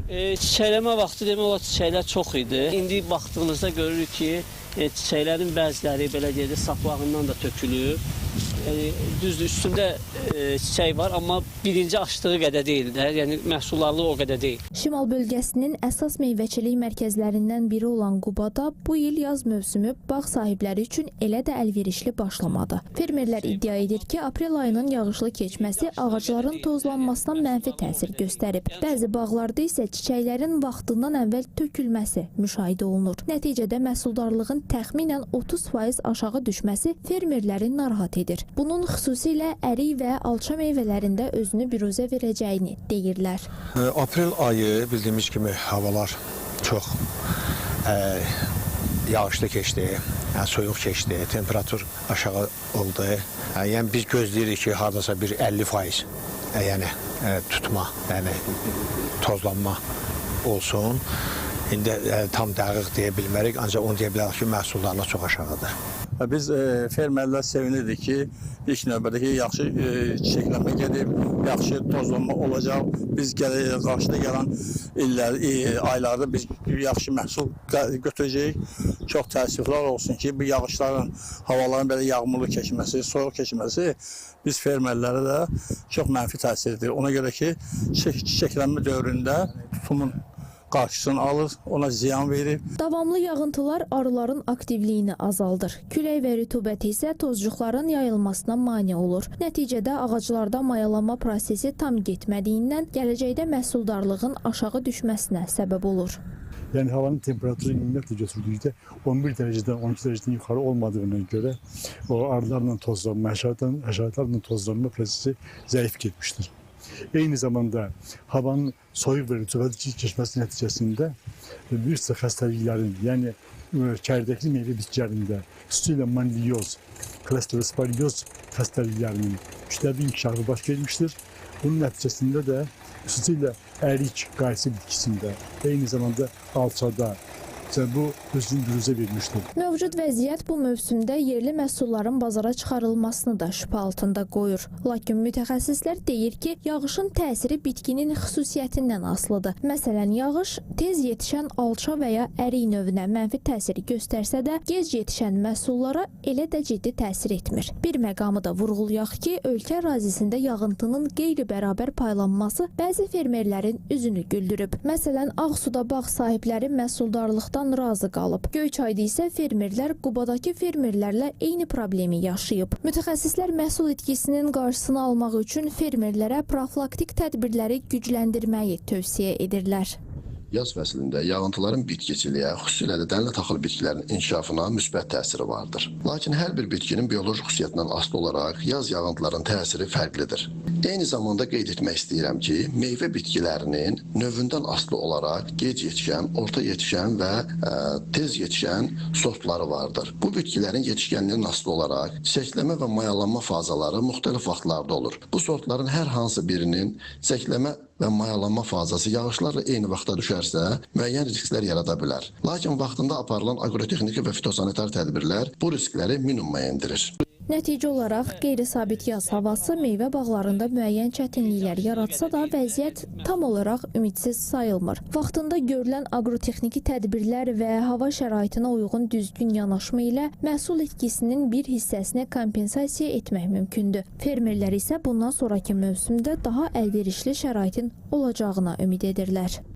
Çiçəklənmə vaxtı demək olar çiçəklər çox idi. İndi baxdığımızda görürük ki, çiçəklərin bəziləri belə deyək də saplağından da tökülüb. Yəni düzdür, üstündə çiçək var, amma birinci açdığı qədər deyil də, yəni məhsuldarlığı o qədər deyil. Şimal bölgəsinin əsas meyvəçilik mərkəzlərindən biri olan Qubada bu il yaz mövsümü bağ sahibləri üçün elə də əlverişli başlamadı. Fermerlər iddia edir ki, aprel ayının yağışlı keçməsi ağacların tozlanmasına mənfi təsir göstərib. Bəzi bağlarda isə çiçəklərin vaxtından əvvəl tökülməsi müşahidə olunur. Nəticədə məhsuldarlığın təxminən 30% aşağı düşməsi fermerləri narahat edir. Bunun xüsusilə ərik və alça meyvələrində özünü büruzə verəcəyini deyirlər. Aprel ayı bildiyimiz kimi havalar çox yağışlı keçdi, yəni soyuq keçdi, temperatur aşağı oldu. Yəni biz gözləyirik ki, hardasa bir 50% yəni tutma, yəni tozlanma olsun. İndi tam dəqiq deyə bilmərik, ancaq onu deyə bilərik ki, məhsuldarlıq çox aşağıdır. Biz fermerlər sevinirdik ki, ilk növbədə ki, yaxşı çiçəklənmə gedib, yaxşı tozlanma olacaq. Biz qarşıda gələn illər, aylarda biz yaxşı məhsul götürəcəyik. Çox təəssüflər olsun ki, bu yağışların, havaların belə yağmurlu keçməsi, soyuq keçməsi biz fermerlərə də çox mənfi təsir edir. Ona görə ki, çiçəklənmə dövründə tutumun qarşısını alır, ona ziyan verir. Davamlı yağıntılar arıların aktivliyini azaldır. Külək və rütubət isə tozcuqların yayılmasına mane olur. Nəticədə ağaclarda mayalanma prosesi tam getmədiyindən gələcəkdə məhsuldarlığın aşağı düşməsinə səbəb olur. Yəni havanın temperaturu ümumiyyətlə götürdükdə 11 dereceden 12 dereceden yukarı olmadığına göre o arılarla tozlanma, həşəratlarla tozlanma prosesi zayıf getmişdir. Eyni zamanda havanın soyuq və rütubətli keçməsi nəticəsində bir sıra xəstəliklərin, yəni çəyirdəkli meyvə bitkilərində, xüsusilə manilyoz, klasterosporioz xəstəliklərinin kütləvi inkişafı baş vermişdir. Bunun nəticəsində də xüsusilə ərik, qaysı bitkisində, eyni zamanda alçada bu özünü büruzə vermişdir. Mövcud vəziyyət bu mövsümdə yerli məhsulların bazara çıxarılmasını da şübhə altında qoyur. Lakin mütəxəssislər deyir ki, yağışın təsiri bitkinin xüsusiyyətindən asılıdır. Məsələn, yağış tez yetişən alça və ya ərik növünə mənfi təsir göstərsə də, gec yetişən məhsullara elə də ciddi təsir etmir. Bir məqamı da vurğulayaq ki, ölkə ərazisində yağıntının qeyri-bərabər paylanması bəzi fermerlərin üzünü güldürüb. Məsələn, Ağsuda bağ sahibləri məhsuldarlıqdan razı qalıb. Göyçayda isə fermerlər Qubadakı fermerlərlə eyni problemi yaşayıb. Mütəxəssislər məhsul itkisinin qarşısını almaq üçün fermerlərə profilaktik tədbirləri gücləndirməyi tövsiyə edirlər. Yaz fəslində yağıntıların bitkiçiliyə, xüsusilə də dənlə taxıl bitkilərin inkişafına müsbət təsiri vardır. Lakin hər bir bitkinin bioloji xüsusiyyətindən asılı olaraq yaz yağıntıların təsiri fərqlidir. Eyni zamanda qeyd etmək istəyirəm ki, meyvə bitkilərinin növündən asılı olaraq gec yetişən, orta yetişən və tez yetişən sortları vardır. Bu bitkilərin yetişkənliyindən asılı olaraq çiçəkləmə və mayalanma fazaları müxtəlif vaxtlarda olur. Bu sortların hər hansı birinin çiçəkləmə və mayalanma fazası yağışlarla eyni vaxtda düşərsə, müəyyən risklər yarada bilər. Lakin vaxtında aparılan aqrotexniki və fitosanitar tədbirlər bu riskləri minimuma endirir. Nəticə olaraq qeyri-sabit yaz havası meyvə bağlarında müəyyən çətinliklər yaratsa da vəziyyət tam olaraq ümidsiz sayılmır. Vaxtında görülən aqrotexniki tədbirlər və hava şəraitinə uyğun düzgün yanaşma ilə məhsul itkisinin bir hissəsini kompensasiya etmək mümkündür. Fermerlər isə bundan sonrakı mövsümdə daha əlverişli şəraitin olacağına ümid edirlər.